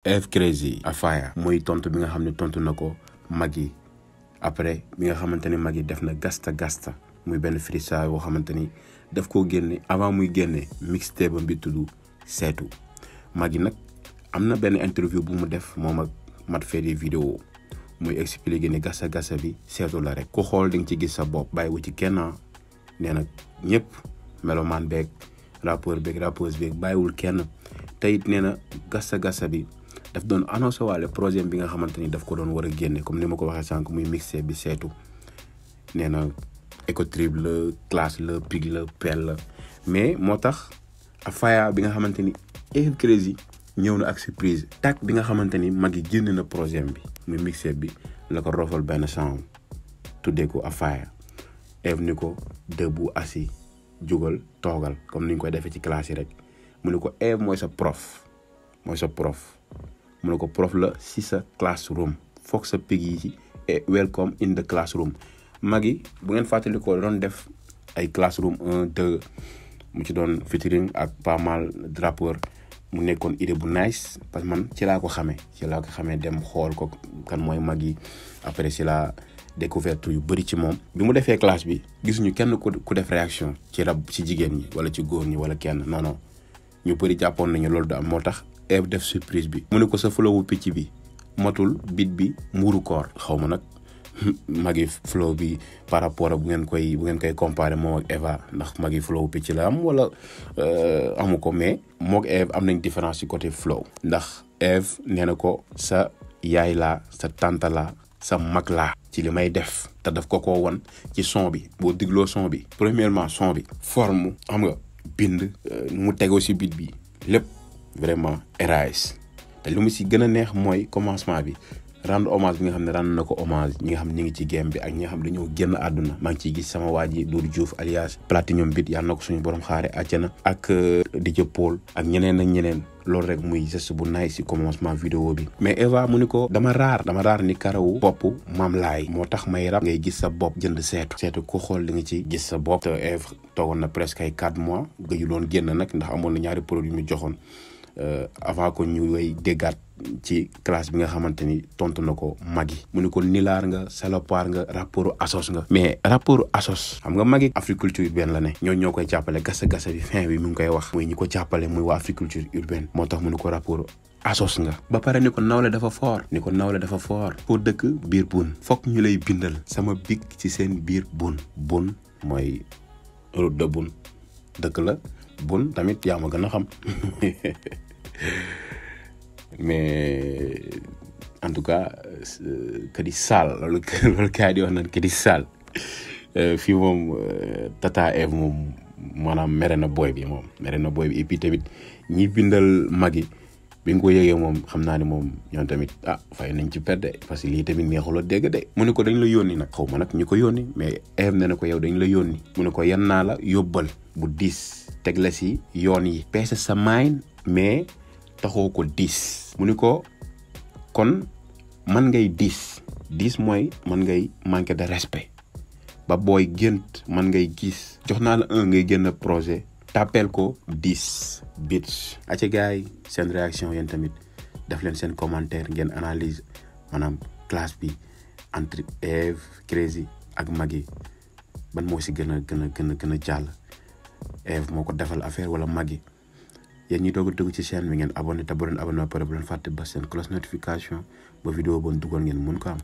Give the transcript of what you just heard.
Eve Crazy Afaya mooy tontu bi nga xam ne tontu na ko Maggy après bi nga xamante ni Maggy def na gasta muy benn freestyle boo xamante ni daf koo génne avant muy génne mixtape ba bi tudd Seetu. Maggy nag am na benn interview bu mu def moom ak Mat Fedi vidéo muy expliqué ni gasta bi seetu la rek ku xool di nga ci gis sa bopp bàyyiwu ci kenn nee na ñëpp melomaan beeg rappeur beeg rappeuse beeg bàyyiwul kenn te it nee na gasta bi daf doon annoncé waale projet bi nga xamante ni daf ko doon war a génne comme ni ma ko waxee sànq muy mixé bi Seetu nee na Ecotrip la classe la pig la pel la mais moo tax Afaya bi nga xamante ni Eve Crazy ñëw na ak surprise tak bi nga xamante ni Maggy génn na projet bi muy mixé bi la ko rofal benn sound tuddee ko Afaya Eve ni ko debout assis jugal toogal comme ni ñu koy defee ci classe yi rek mu ne ko Eve mooy sa prof mu ne ko prof la si sa classroom foog sa pig yi et welcome in the classroom. Maggy bu ngeen fàttalikoo doon def ay classroom 1 2 mu ci doon featuring ak pas mal de rappeurs mu nekkoon idée bu nice parce que man ci laa ko xamee dem xool ko kan mooy Maggy après ci la découverte yu bëri ci moom. bi mu defee classe bi gisuñu kenn ku def réaction ci rab ci jigéen ñi wala ci góor ñi wala kenn non ñu bëri jàppoon nañu loolu da am moo tax Eve def surprise bi mu ne ko sa flow picc bi matul bit bi muuru koor xaw ma nag Maggy flow bi par rapport ak bu ngeen koy comparer moom ak Eva ndax Maggy flow picc la am wala amu ko mais moog Eve am nañ différence ci côté flow ndax Eve nee na ko sa yaay laa sa tante laa sa mag laa ci li may def te daf ko won ci son bi boo digloo son bi premièrement son bi forme xam nga bind mu tegoo ci beat bi lépp vraiment RAS te lu mu si gën a neex mooy commencement bi rendre hommage bi nga xam ne rendre na ko hommage ñi nga xam ne ñu ngi ci game bi ak ñi nga xam ne dañoo génn àdduna maa ngi ciy gis sama waa ji Doudou Diouf alias Platinum Beat yàlla na ko suñu borom xaare àjjana ak DJ Paul ak ñeneen loolu rek muy geste bu nice si commencement vidéo bi. mais Eva mu ni ko dama raar ni karawu bopp maam laay moo tax may rap ngay gis sa bopp jënd seetu ku xool di nga ci gis sa bopp. te Eve toogoon na presque ay 4 mois gëju loon génn nag ndax amoon na ñaari produit mu joxoon avant que ñu way déggaat ci classe bi nga xamante ni tontu na ko Maggy mu ni ko nilaar nga salopard nga rapport Asos nga. mais rapport Asos xam nga Maggy Africulture urbaine la ne ñoo koy jàppale gasa bi fin bi mu ngi koy wax muy ñi ko jàppale muy waa Africulture urbaine moo tax mu ni ko rapport Asos nga. ba pare ni ko nawle dafa fort pour dëkk biir bun foog ñu lay bindal sama big ci seen biir bun mooy route de bun dëkk la bun tamit yaa ma gën a xam mais en tout cas que di sal loolu kaay di wax naan que di sal fii moom tata Eve moom maanaam mere na booy bi et puis tamit ñi bindal Maggy bi nga ko yëgee moom xam naa ne moom ñoom tamit fay nañ ci perte parce que lii tamit neexuloo dégg de. mu ne ko dañ la yónni nag xaw ma nag ñu ko yónni mais Eve ne na ko yow dañ la yónni mu ne ko yan naa la yóbbal bu diis teg la si yoon yi peese sa main mais taxoo ko diis. mu ni ko kon man ngay diis mooy man ngay manquer de respect ba booy gént man ngay gis jox naa la ngay génn projet tàppeel ko 10 bits. aca gars yi seen réaction yéen tamit def leen seen commentaire ngeen analyse maanaam classe bi entre Eve Crazy ak Maggy ban moo si gën a jàll. Eve moo ko defal affaire wala Maggy. yéen ñi doog a dugg ci chaîne bi ngeen abonné te bu leen abonné pare bu leen fàtte ba seen cloche notification ba vidéo bon dugal ngeen mun ko am.